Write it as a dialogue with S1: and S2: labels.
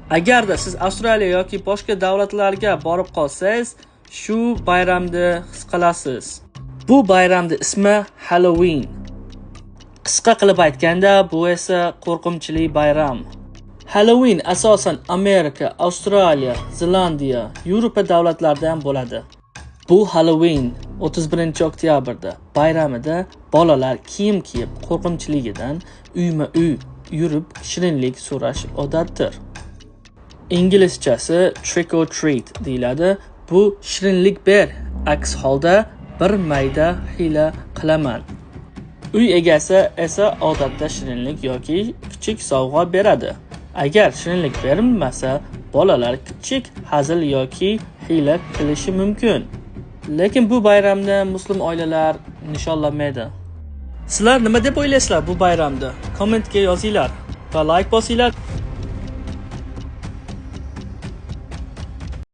S1: Agarda siz Avstraliya yoki boshqa davlatlarga borib qolsangiz, shu bayramni his qilasiz. Bu bayramning ismi Halloween. Qisqa qilib aytganda, bu esa qo'rqinchli bayram. Halloween asosan Amerika, Avstraliya, Zelandiya, Yevropa davlatlarida ham bo'ladi. Bu Halloween 31-oktyabrda bayramida bolalar kiyim kiyib qo'rqinchligidan uyma-uy yurib shirinlik so'rash odatdir. Inglizchasi trick or treat deyiladi. Bu shirinlik ber, aks holda bir mayda hiyla qilaman. Uy egasi esa odatda shirinlik yoki kichik sovg'a beradi. Agar shirinlik berilmasa, bolalar kichik hazil yoki hiyla qilishi mumkin. Lekin bu bayramni muslim oilalar nishonlamaydi. Sizlar nima deb o'ylaysizlar bu bayramni? Kommentga yozinglar va like bosinglar.